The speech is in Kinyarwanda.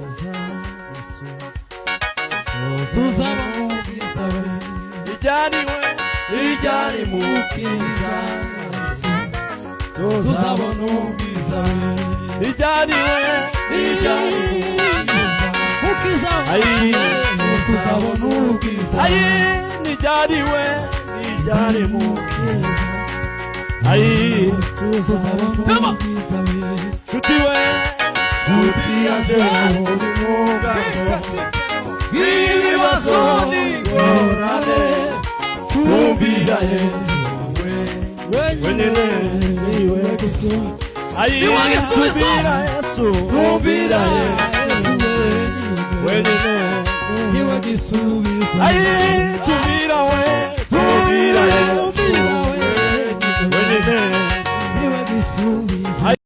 Mukiza Yesu, tuzabona ubwiza bwe. Ijyaniwe Ijyari Mukiza Yesu, tuzabona ubwiza bwe. Ijyaniwe Ijyari Mukiza Ayi. tuzabona ubwiza. Ayi, nijyaniwe nijyani Mukiza, ayi, tuzabona ubwiza bwe. Nshuti we, Nshuti yanjye, uri mu bwato bw'ibibazo n'ingorane, tumvira Yesu wenyine, niwe gusa. Ayi, tumvira Yesu tumvira Yesu wenyine, niwe gisubizo. Ayi, tumvira we.